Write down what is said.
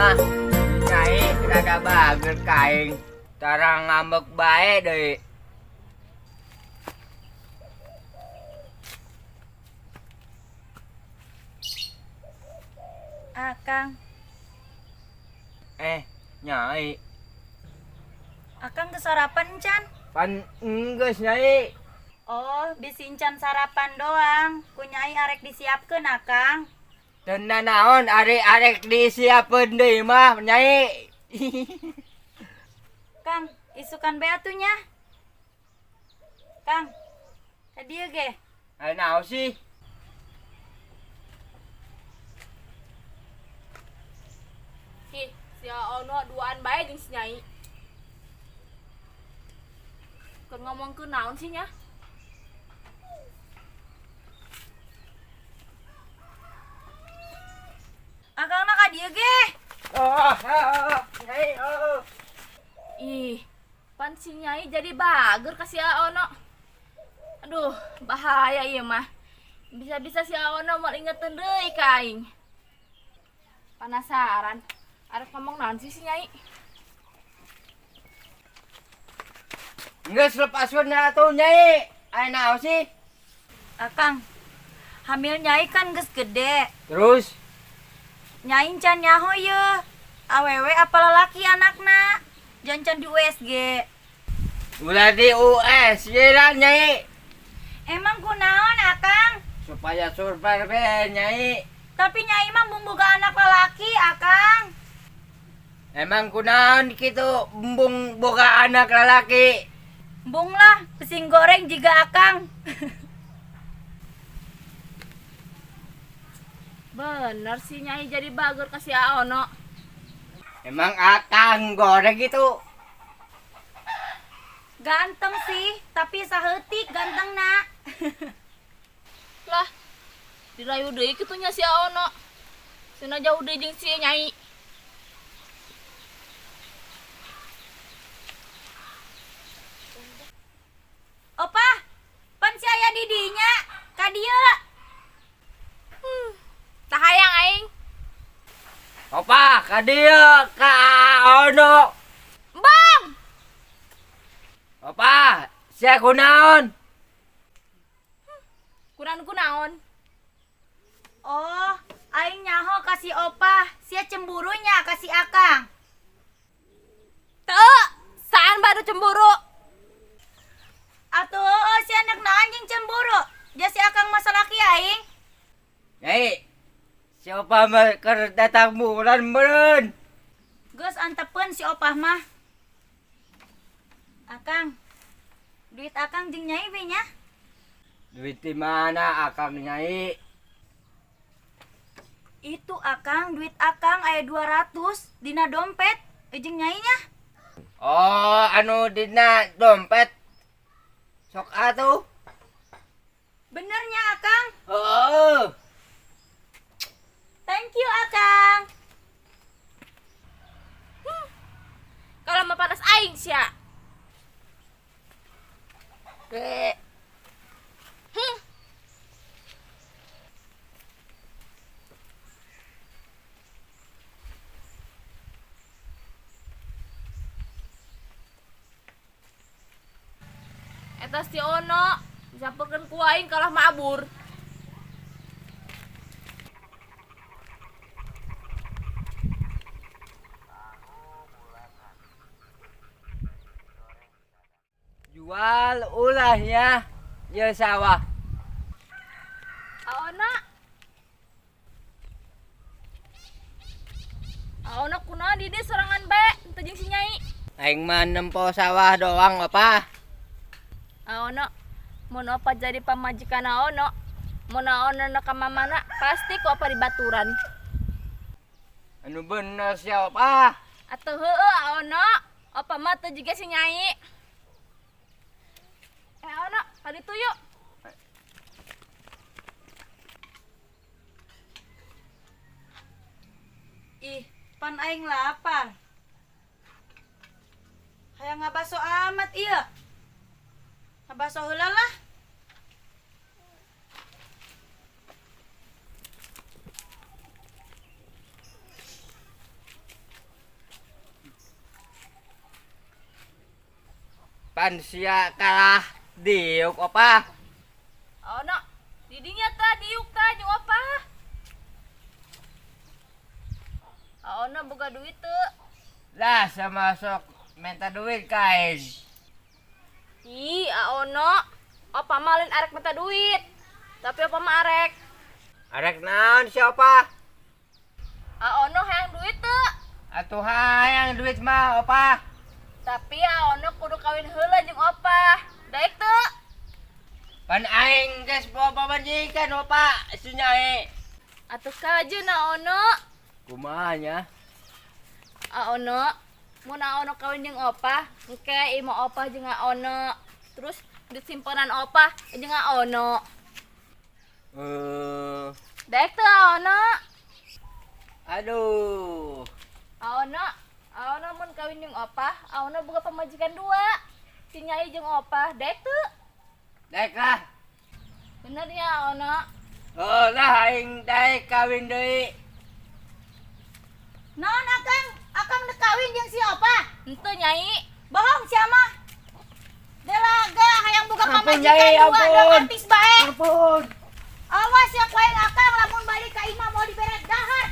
Ah, Nyai rada bager ka aing. Tara ngambek bae deui. Akang. Nyai. Akang ke sarapan encan? Pan enggeus Nyai. Oh, bisi encan sarapan doang. Ku Nyai arek disiapkeun Akang. Teu naon arek-arek disiapkeun deui mah Nyai. Kang, isukan bae atuh nya. Kang, ka dieu ge. Aya naon sih? Ih, si Ono duaan bae jeung si Nyai. Keur ngomongkeun naon sih nya? Akangna ka dieu ge. Oh, Nyai, oh. Ih, pan si Nyai jadi bager ka si Ono. Aduh, bahaya ieu mah. Bisa-bisa si Ono moal ingeteun deui ka aing. Penasaran. Arek ngomong naon sih si Nyai? Geus lepaskeun atuh Nyai. Aya naon sih? Akang, hamil Nyai kan geus gede. Terus? Nyai can nyaho yeuh. Awewe apa lalaki anakna? Jangan di USG. Ulah di USG lah Nyai. Emang kunaon Akang? Supaya survive be Nyai. Tapi Nyai mah embung boga anak lalaki Akang. Emang kunaon kitu embung boga anak lalaki? Embung lah, pesing goreng jiga Akang. Bener sih Nyai jadi bager ka si Ono. Emang Akang goreng gitu? Ganteng sih, tapi saeutik ganteng nak. Lah, dirayu deui kitu nya si Ono. Sina jauh deui jeung si Nyai. Opa, pan si aya di dinya, ka dieu. Tah hayang aing. Opa, ka dieu ka Ono. Bang. Opa, sia kunaon? Kunaon kunaon? Oh, aing nyaho ka si Opa, sia cemburunya ka si Akang. Teu, saan baru cemburu? Atuh, oh, si anak na anjing cemburu. Dia si Akang masalah ki aing. Nyai, si Opa mah keur datang bulan meureun. Geus antepeun si Opa mah. Akang, duit Akang jeung Nyai we nya? Duit di mana Akang Nyai? Itu Akang, duit Akang aya 200 dina dompet jeung Nyai nya. Oh, anu dina dompet. Sok atuh. Benernya Akang? Heeh. Thank you Akang. Kalau mah panas aing sia. Eta si Ono disampeurkeun ku aing kalah mabur. Jual ulahnya ya sawah. Aona. Aona kunaon di dieu sorangan bae teu jeung si Nyai. Aing mah nempo sawah doang apa? Aona, mun opa jadi pamajikan Aona, mun Aona na ka mamana pasti ku opa dibaturan. Anu bener siapa? Atuh heueuh Aona, opa mah teu jiga si Nyai. Aona, ka ditu yuk. Ih, pan aing lapar. Hayang ngabaso amat ieu. Ngabaso heula lah. Pan sia kalah diuk, Opa. Ono, didinya tah diuk tah jeung Opa. Ono boga duit teu? Lah sama sok minta duit ka aing. Ih, Ono, Opa mah lain arek minta duit. Tapi Opa mah arek. Arek naon si Opa? Ono hayang duit teu? Atuh hayang duit mah, Opa. Tapi Ono kudu kawin heula jeung Opa. Daek teu? Pan aing geus bawa pamajikan, Opa, si Nyai. Atuh kajeun, Ono. Kumaha nya? Ono, mun Ono kawin jeung Opa, engke imah Opa jeung Ono. Terus duit simpenan Opa jeung Ono. Daek teu, Ono? Aduh. Ono, Ono mun kawin jeung Opa, Ono boga pamajikan dua. Si Nyai jeung Opa, daek teu? Daek lah. Bener ya, Ono? Oh lah, aing daek kawin deui. Naon akang? Akang dek kawin jeung si Opa? Henteu, Nyai. Bohong sia mah. Delaga hayang boga Ampun, pamajikan Nyai, dua, ampun. dok artis bae. Ampun. Awas ya ku aing akang lamun balik ka imah mau dibere dahar.